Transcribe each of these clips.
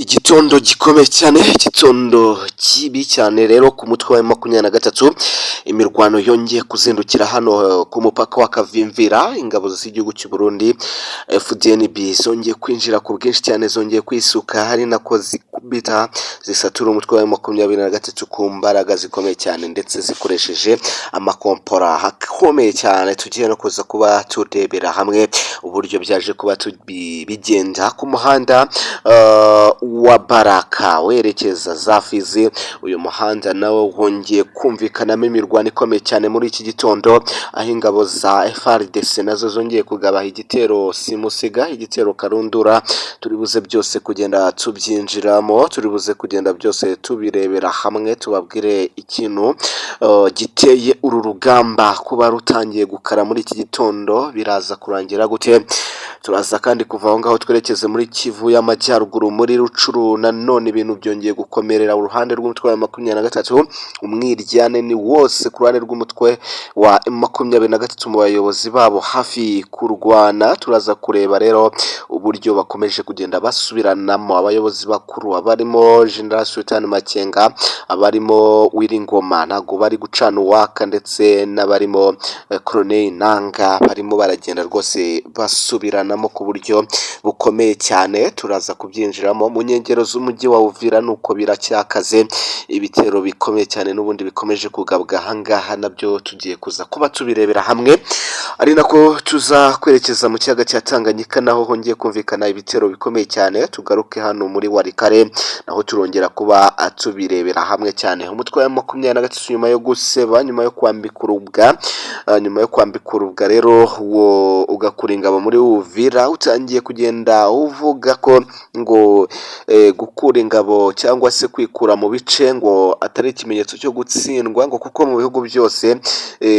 Igitondo gikomeye cyane, igitondo kibi cyane rero ku mutwe wa 23. Imirwano yongeye kuzindukira hano ku mupaka wa Kavimvira. Ingabo z'igihugu cy'u Burundi, FDNB, zongeye kwinjira ku bwinshi cyane, zongeye kwisuka, hari nako zikubita zisatura umutwe wa 23 ku mbaraga zikomeye cyane, ndetse zikoresheje amakompora akomeye cyane. Tugiye no kuza kuba turebera hamwe uburyo byaje kuba bigenda ku muhanda wa Baraka werekeza za Fizi. Uyu muhanda nawo wongeye kumvikanamo imirwano ikomeye cyane muri iki gitondo, aho ingabo za FARDC nazo zongeye kugaba igitero simusiga, igitero karundura. Turi buze byose kugenda tubyinjiramo, turi buze kugenda byose tubirebera hamwe, tubabwire ikintu giteye uru rugamba kuba rutangiye gukara muri iki gitondo. Biraza kurangira gute? Turaza kandi kuva aho ngaho twerekeze muri Kivu y'Amajyaruguru, muri Rucuru. Nanone ibintu byongeye gukomerera uruhande rw'umutwe wa 23. Umwiryane ni wose ku ruhande rw'umutwe wa 23, mu bayobozi babo hafi kurwana. Turaza kureba rero uburyo bakomeje kugenda basubiranamo, abayobozi bakuru abarimo General Sultan Makenga, abarimo Wiringoma, ntabwo bari gucana uwaka, ndetse n'abarimo Colonel Nanga, barimo baragenda rwose basubiranamo ku buryo bukomeye cyane. Turaza kubyinjiramo. Mu nkengero z'umujyi wa Uvira nuko biracyakaze, ibitero bikomeye cyane n'ubundi bikomeje kugabwa ahangaha, nabyo tugiye kuza kuba tubirebera hamwe, ari nako tuza kwerekeza mu kiyaga cya Tanganyika, naho hongeye kumvikana ibitero bikomeye cyane. Tugaruke hano muri Walikale, naho turongera kuba tubirebera hamwe cyane. Umutwe wa 23, nyuma yo guseba, nyuma yo kwambika urubwa, nyuma yo kwambika urubwa rero, wo ugakura ingabo muri Uvira, utangiye kugenda uvuga ko ngo gukura ingabo cyangwa se kwikura mu bice ngo atari ikimenyetso cyo gutsindwa, ngo kuko mu bihugu byose,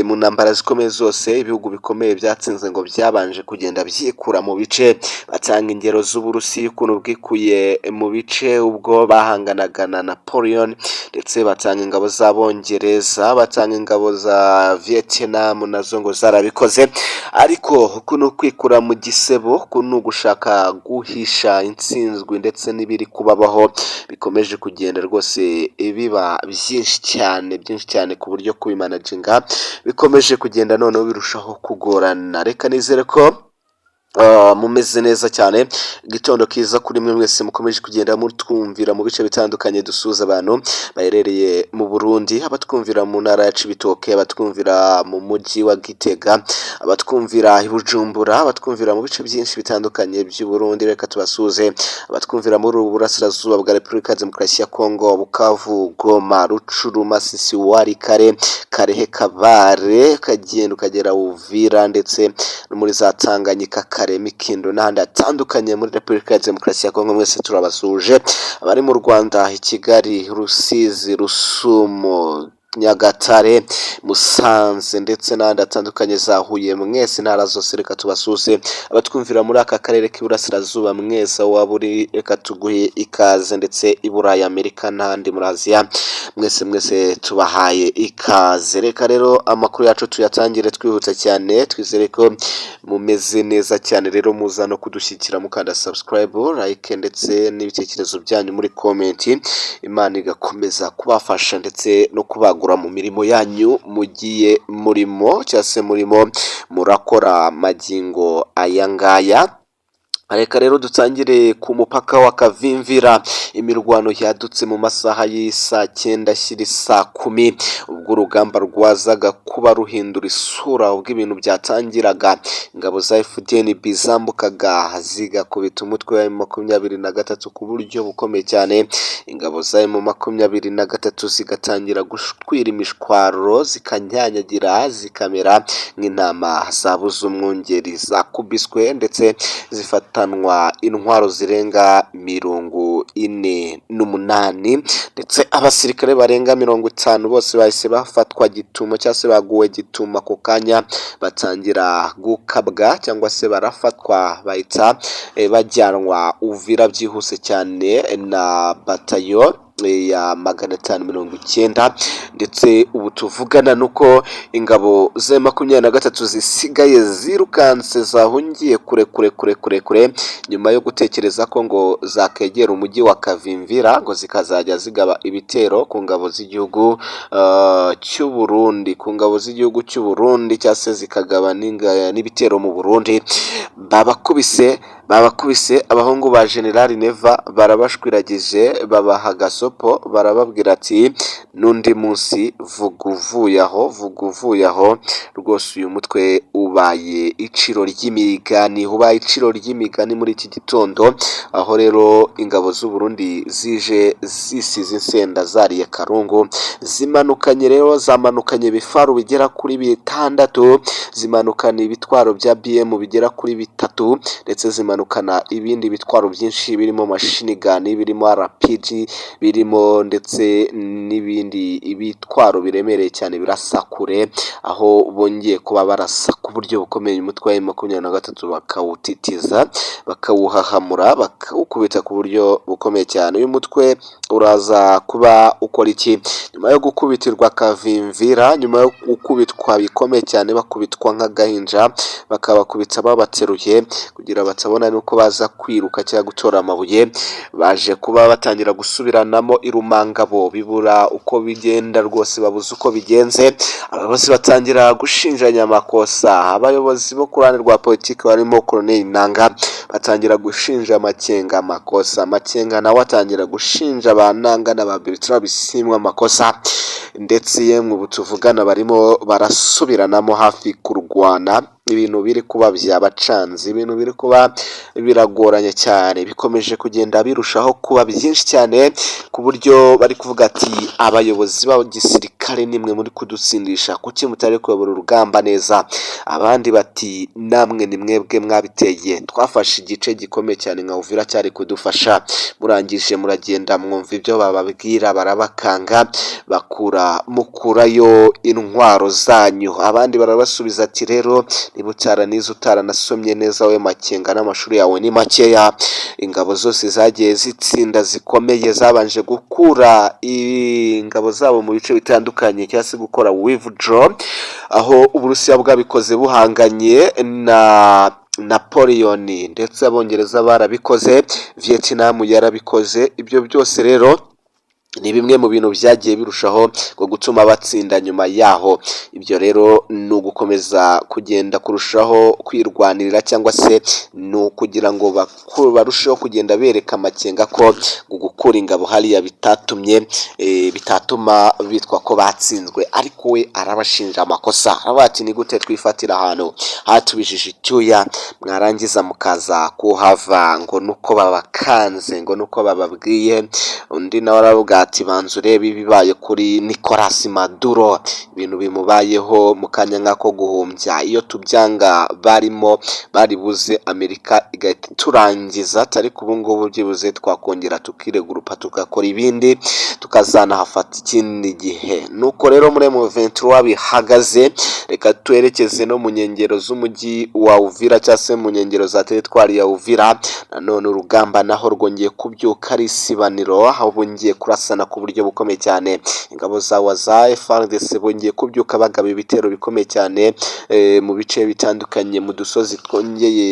mu ntambara zikomeye zose, ibihugu bikomeye byatsinze ngo byabanje kugenda byikura mu bice. Batanga ingero z'Uburusiya, ukuntu bwikuye mu bice ubwo bahanganaga na Napoleon, ndetse batanga ingabo z'Abongereza, batanga ingabo za Vietnam, nazo ngo zarabikoze. Ariko uku ni ukwikura mu gisebo, uku ni ugushaka guhisha intsinzwi ndetse n'ibiri kubabaho bikomeje kugenda rwose biba byinshi cyane, byinshi cyane, ku buryo kubimanaginga bikomeje kugenda noneho birushaho kugorana. Reka nizere ko mumeze neza cyane. Igitondo kiza kuri mwe mwese mukomeje kugenda mutwumvira mu bice bitandukanye. Dusuhuza abantu baherereye mu Burundi, abatwumvira mu ntara ya Cibitoke, abatwumvira mu mujyi wa Gitega, abatwumvira i Bujumbura, abatwumvira mu bice byinshi bitandukanye by'u Burundi, reka tubasuhuze. Abatwumvira muri ubu burasirazuba bwa Repubulika ya Demokarasi ya Kongo, Bukavu, Goma, Rucuru, Masisi, Walikale, Kalehe, Kabare, ukagenda ukagera Uvira, ndetse no muri za Tanganyika, Karemi, Kindu n'ahandi hatandukanye muri Repubulika ya Demokarasi ya Kongo, mwese turabasuhuje. Abari mu Rwanda, i Kigali, Rusizi, Rusumo, Nyagatare, Musanze, ndetse n'ahandi hatandukanye za Huye, mwese intara zose reka tubasuhuze. Abatwumvira muri aka karere k'iburasirazuba mwese, aho waba uri reka tuguhe ikaze, ndetse i Burayi, Amerika n'ahandi muri Aziya, mwese mwese tubahaye ikaze. Reka rero amakuru yacu tuyatangire twihuta cyane. Twizere ko mumeze neza cyane rero, muza no kudushyigikira mukanda subscribe, like, ndetse n'ibitekerezo byanyu muri comment. Imana igakomeza kubafasha ndetse no kubagura mu mirimo yanyu mugiye murimo cyangwa se murimo murakora magingo aya ngaya. Reka rero dutangire ku mupaka wa Kavimvira. Imirwano yadutse mu masaha y'isaa 9 ashyira saa 10, ubwo urugamba rwazaga kuba ruhindura isura, ubwo ibintu byatangiraga, ingabo za FDNB zambukaga zigakubita umutwe wa 23 ku buryo bukomeye cyane. Ingabo za M23 zigatangira gushwira imishwaro, zikanyanyagira, zikamera nk'intama zabuze umwungeri, zakubiswe ndetse zifatanwa intwaro zirenga 48, ndetse abasirikare barenga 50 bose bahise bafatwa gitumo cyangwa se baguwe gitumo ako kanya, batangira gukabwa cyangwa se barafatwa, bahita bajyanwa Uvira byihuse cyane na batayo ya 590. Ndetse ubu tuvugana nuko ingabo za 23 zisigaye zirukanse, zahungiye kure kure kure kure kure, nyuma yo gutekereza ko ngo zakegera umujyi wa Kavimvira, ngo zikazajya zigaba ibitero ku ngabo z'igihugu cy'u Burundi, ku ngabo z'igihugu cy'u Burundi, cyangwa se zikagaba n'ibitero mu Burundi. Babakubise, babakubise. Abahungu ba General Neva barabashwiragije, babaha agasopo, barababwira ati: "N'undi munsi vuga uvuye aho, vuga uvuye aho." Rwose uyu mutwe ubaye iciro ry'imigani, ubaye iciro ry'imigani muri iki gitondo, aho rero ingabo z'u Burundi zije zisize insenda, zariye karungu, zimanukanye rero, zamanukanye ibifaru bigera kuri bitandatu, zimanukana ibitwaro bya BM bigera kuri bitatu, ndetse zimanukana ibindi bitwaro byinshi birimo machine gun, birimo RPG, birimo ndetse n'ibindi bitwaro biremereye cyane birasa kure, aho bongeye kuba barasa ku buryo bukomeye umutwe wa 23, bakawutitiza, bakawuhahamura, bakawukubita ku buryo bukomeye cyane. Uyu mutwe uraza kuba ukora iki nyuma yo gukubitirwa Kavimvira, nyuma yo gukubitwa bikomeye cyane, bakubitwa nk'agahinja, bakabakubita babateruye kugira batabona n'uko baza kwiruka cyangwa gutora amabuye? Baje kuba batangira gusubiranamo irumangabo, bibura uko bigenda rwose, babuze uko bigenze. Abayobozi batangira gushinjanya amakosa. Abayobozi bo ku ruhande rwa politiki barimo Colonel Nanga batangira gushinja Makenga amakosa, Makenga nawe atangira gushinja ba Nanga na ba Bertrand Bisimwa amakosa. Ndetse yemwe ubu tuvugana barimo barasubiranamo, hafi kurwana. Ibintu biri kuba byabacanze, ibintu biri kuba biragoranye cyane, bikomeje kugenda birushaho kuba byinshi cyane, ku buryo bari kuvuga ati: "Abayobozi b'abagisirikare nimwe muri kudutsindisha, kuki mutari kuyobora urugamba neza?" Abandi bati: "Namwe ni mwebwe mwabiteye, twafashe igice gikomeye cyane nka Uvira cyari kudufasha, murangije muragenda mwumva ibyo bababwira, barabakanga, bakura mukurayo intwaro zanyu." Abandi barabasubiza ati: "Rero niba utaranize, utaranasomye neza, we Makenga, n'amashuri yawe ni makeya, ingabo zose zagiye zitsinda zikomeye zabanje gukura ingabo zabo mu bice bitandukanye, cyangwa se gukora withdraw, aho Uburusiya bwabikoze buhanganye na Napoleon, ndetse Abongereza barabikoze, Vietnam yarabikoze." Ibyo byose rero ni bimwe mu bintu byagiye birushaho ngo gutuma batsinda nyuma yaho. Ibyo rero ni ugukomeza kugenda kurushaho kwirwanirira, cyangwa se ni ukugira ngo barusheho kugenda bereka Amakenga ko gukura ingabo hariya bitatumye bitatuma bitwa ko batsinzwe. Ariko we arabashinja amakosa, aravuga ati: "Ni gute twifatira ahantu hatubijije icyuya, mwarangiza mukaza kuhava ngo nuko babakanze, ngo nuko bababwiye?" Undi nawe aravuga ati: "Banza urebe ibibaye kuri Nicolas Maduro, ibintu bimubayeho mu kanya nk'ako guhumbya. Iyo tubyanga barimo bari buze Amerika igahita iturangiza, ariko ubu ngubu byibuze twakongera tukiregurupa, tugakora ibindi, tukazanahafata ikindi gihe." Nuko rero muri M23 bihagaze. Reka twerekeze no mu nkengero z'umujyi wa Uvira, cyangwa se mu nkengero za teritwari ya Uvira. Nanone urugamba naho rwongeye kubyuka ari isibaniro, aho bongeye kurasana ku buryo bukomeye cyane. Ingabo za waza FARDC bongeye kubyuka bagaba ibitero bikomeye cyane mu bice bitandukanye, mu dusozi twongeye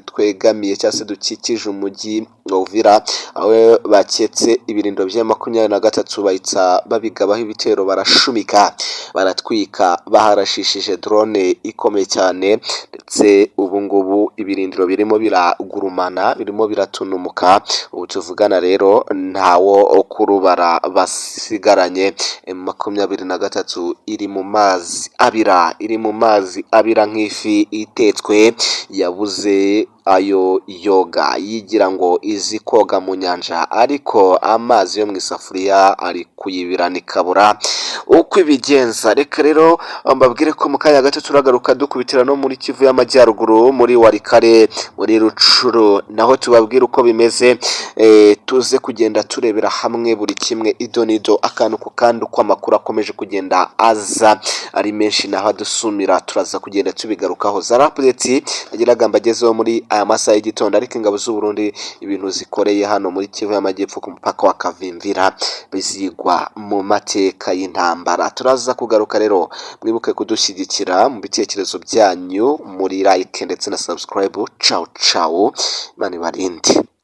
twegamiye cyangwa se dukikije umujyi wa Uvira, aho baketse ibirindo bya 23, bahita babigabaho ibitero, barashumika, baratwika, baharashishije drone ikomeye cyane. Ndetse ubu ngubu ibirindiro birimo biragurumana, birimo biratunumuka. Ubu tuvugana rero ntawo kurubara basigaranye. 23 iri mu mazi abira, iri mu mazi abira nk'ifi itetswe yabuze ayo yoga, yigira ngo izi koga mu nyanja, ariko amazi yo mu isafuriya ari kuyibirana ikabura uko ibigenza. Reka rero mbabwire ko mu kanya gato turagaruka dukubitira no muri Kivu y'Amajyaruguru, muri Walikale, muri Rutshuru, naho tubabwire uko bimeze, tuze kugenda turebera hamwe buri kimwe ido n'ido, akantu ku kandi, uko amakuru akomeje kugenda aza ari menshi naho adusumira, turaza kugenda tubigarukaho. Za update nagiraga mbagezeho muri Aya masaha y'igitondo ariko, ingabo z'u Burundi ibintu zikoreye hano muri Kivu y'Amajyepfo ku mupaka wa Kavimvira bizigwa mu mateka y'intambara. Turaza kugaruka rero, mwibuke kudushyigikira mu bitekerezo byanyu muri like ndetse na subscribe. Ciao ciao, Imana ibarinde.